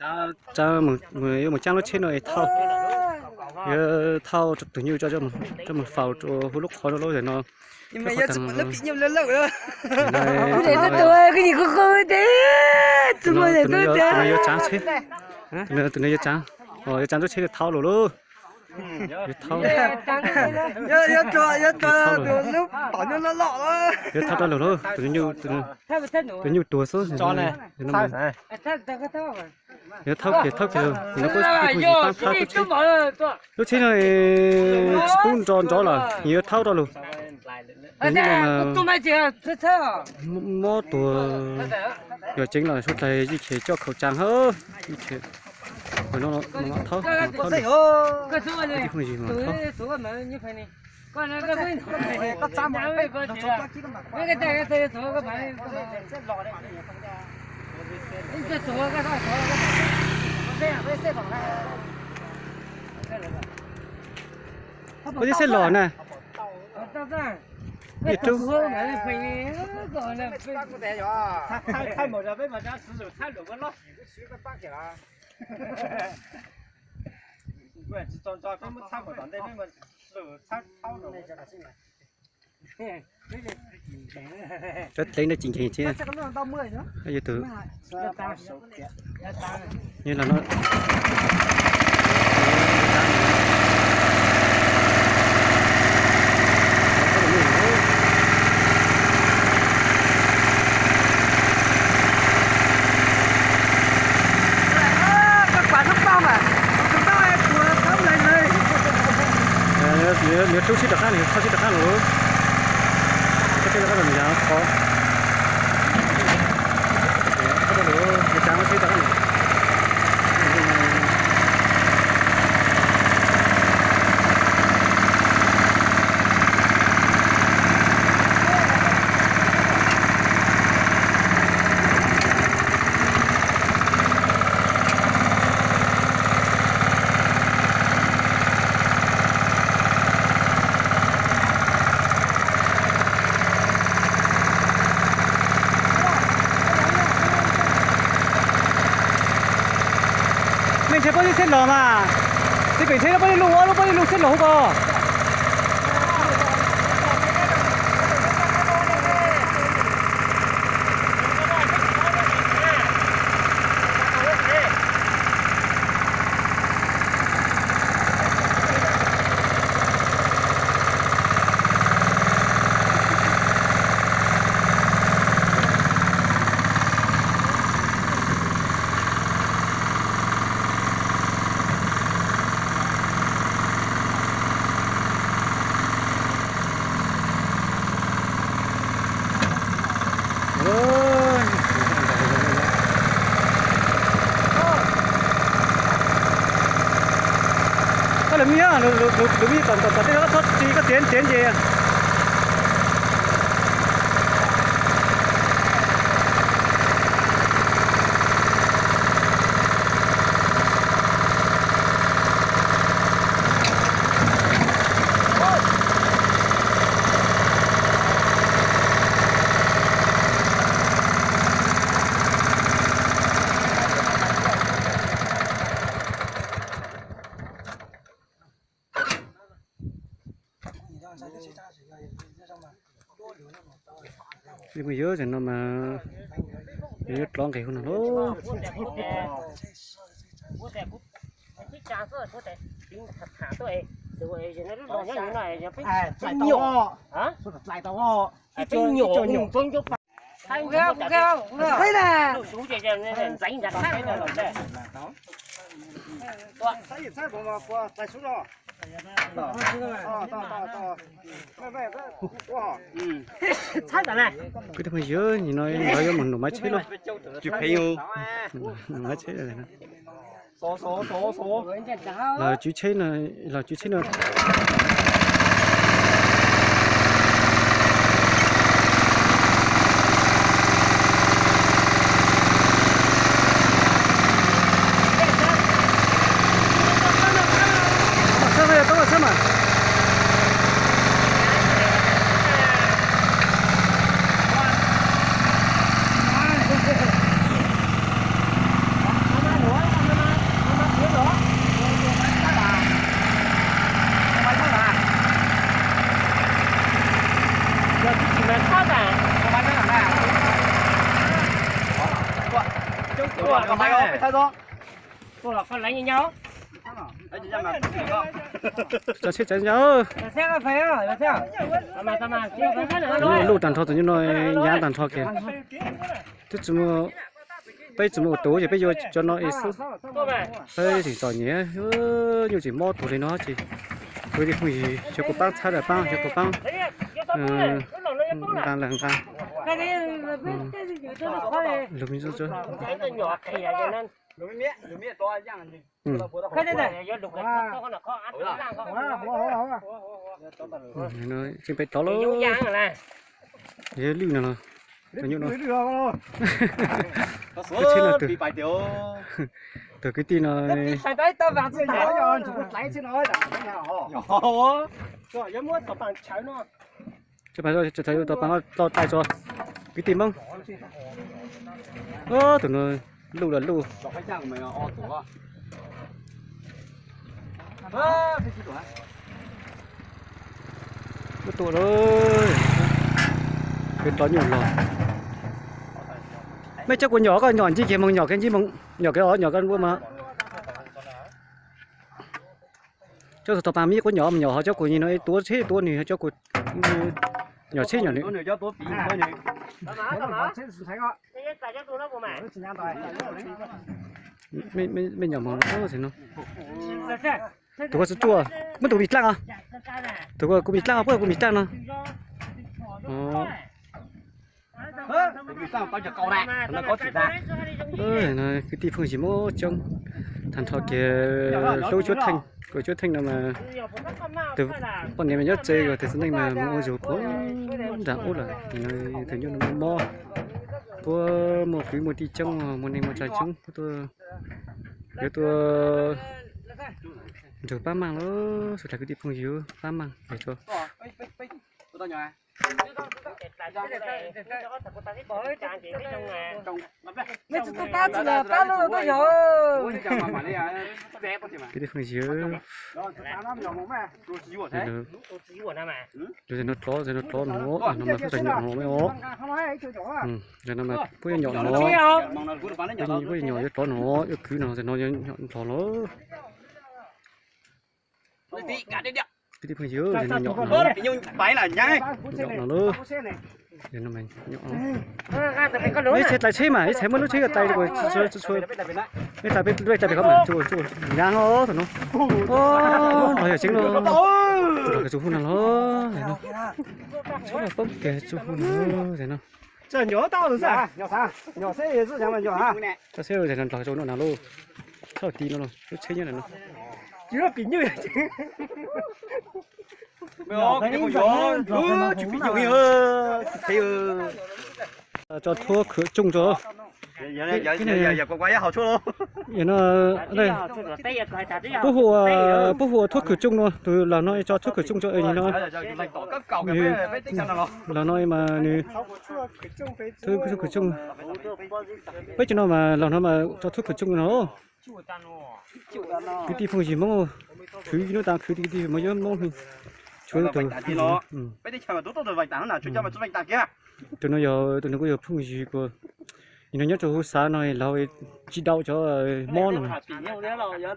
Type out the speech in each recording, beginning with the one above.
Yuav mus caab lub tsheb no es thauj, yuav thauj tus nyuj coj mus faus rau hauv lub qhov no lub zem no. Tus no yuav tsaav tsheb, tus no yuav tsaav, yuav tsaav lub tsheb thauj lug lauj. Yuav thauj, yuav thauj rau lug lauj. Tus nyuj tuag xwb. Yuav thauj kiag, thauj kiag lug, nws kuj tsis paab thauj lub tsheb. Lub tsheb no tsis pub nrov nrov lawm, yuav thauj rau lug. Mob tuag, yog ceev lawm suav dlawg yeej kheev coj khaum tsaav hab, yeej kheev, thauj, thauj, Puab tib xeb los na. Cov dlev no tsis nkeeg thiab. Yuav tus, nyob los no. Nws rub sib rov qab, nws thauj sib rov qab lawm. Thauj sib rov qab lawm, nws yog qhov, thauj rau lawm, nws tsav sib rov qab lawm. Mej ntshai puab tib xeb los mas, tib peem ntshai puab tib lug, puab tib lug xeb los hauv ko. Koj lawv me, lawv me tom tom tej no koj txhob tsis koj tiav tiav nce. Phooj ywg, tam no mas yuav dlov nqes hauv no lauj. Kwv tij phooj ywg, nim no lawv yuav mus num maiv tsheb lauj. Num maiv tsheb. Los tswv tsheb no, los tswv tsheb no. Txhawb mas, txhawb mas. Tso tsheb tsav ntawd. Luj tag nrho tus nyuj no, nyav tag nrho kiag. Twb tsis muaj, peb tsis muaj ua tus ces peb yuav cov no es xwb. Peb tseem txom nyem, nyuj tseem mob tuag li no ces kuv tus phooj ywg xyov puas paab txhab lawm paab, xyov puas paab nqa lawm nqa. Lug me ntsuab ntsuab. Tseem pem tod lauj. Yog lwj no los, tus nyuj no. Tsheb no, tus kwv tij no. Tso pab tso, tso pab tso, kwv tij Hmoob. Tus no luj los luj. Ua tua lawm. Kwv tij nyuj los. Mej coj kuv nyom, koj nyom ntsib kiag moog, nyom kiag ntsib moog, nyom kiag os, nyom koj ua mas. Coj tus tog pas mib quab nyom, nyom ho coj kuv nyom no, tuav tsheb tuav nws, coj kuv nyom tsheb nyom nws. Mej nyom moog no. Tus ko tsuaj, muab tus ko mis dlaaj os. Tus ko kuv mis dlaaj os, puab kuv mis dlaaj no. Kwv tij phooj ywg Moob coob tag nrho kiag, hlub cuab theej, kuv cuab theej no mas tus poj niam mas nyob tsev, tus txiv neej mas mus ua zug puag nram ub lawm. Tus nyuj no mob, puab muaj kwv muaj tij coob, muaj neej muaj tsav coob, puab tuaj, yuav tuaj nrug pab maaj lauj, sawv dlawg kwv tij phooj ywg pab maaj. Kwv tij phooj ywg, lawv no tlov, lawv no tlov no, no mas puab tau nyom no me os. Lawv no mas puab yuav nyom no, puab nyom yuav tlov no, yuav kwv no, no nyom ntog lawm. Kwv tij phooj ywg, nyom no, nyom no lawm. Ib txhia dlai tsheb mas, ib txhia muab lub tsheb ko dlai, ib txhia peb dlai pem qhov mas tsuj tsuj nyaav os thaum no. Nrov yog tseeb los, nrov kawg tsuj hu no los, tsheb los poob kawg tsuj hu no no. Tso seb nrov kawg tsuj no na lauj. Tsheb ti no, lub tsheb nyob na no. Tso thuab khwv tsooj tso. Puab hu, puab hu ua thuab khwv tsooj no, tus laug no tso thuab khwv tsooj tso no. Laug no mas nws thuab khwv tsooj. Peb cov no mas laug no mas tso thuab khwv tsooj no. Kwv tij phooj ywg Moob, khwv nub tas khwv kwv tij Moob yuav Moob. Tshuav tus, tus no yog, tus no kuj yog phooj ywg kuv, nim no nyob rau huv xav no, laug tsis dau cov mob no.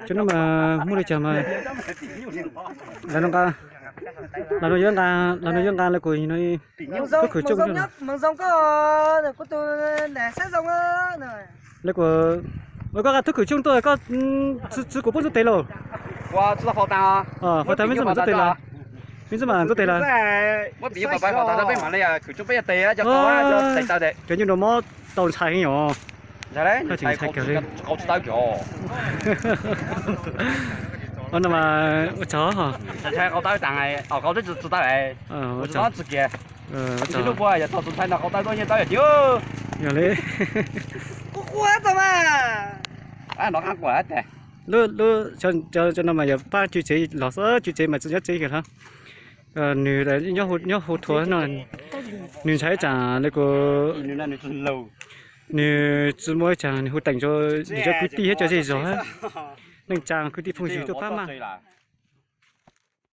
Cov no mas muaj li cas mas, laug no nqa, laug no yuav nqa, laug no yuav nqa lawv kuv no, thuab khwv tsooj. Lawv kuv, koj nqa thuab khwv tsooj tuaj koj txwv kuv puab ntxuav tes lauj. Faus tas meb ntxuav mam ntxuav tes lawm. Meb ntxuav mam ntxuav tes lawm. Cov nyuj no mob tau ntshai heev os. Ntshai kawg li. No mas ua tsaug. Yog li. Lub, lub, cov no mas yog pab cwj tsev los xwb, cwj tsev mas tsis nyob tsev kawg hlo. Nws nyob hauv thuav no, nws ntshai ib tsam li kuv, nws tsis muaj ib tsam nws hu teem rau nws cov kwv tij thiab cov zej zog, neej tsa kwv tij phooj ywg tuaj pab mas.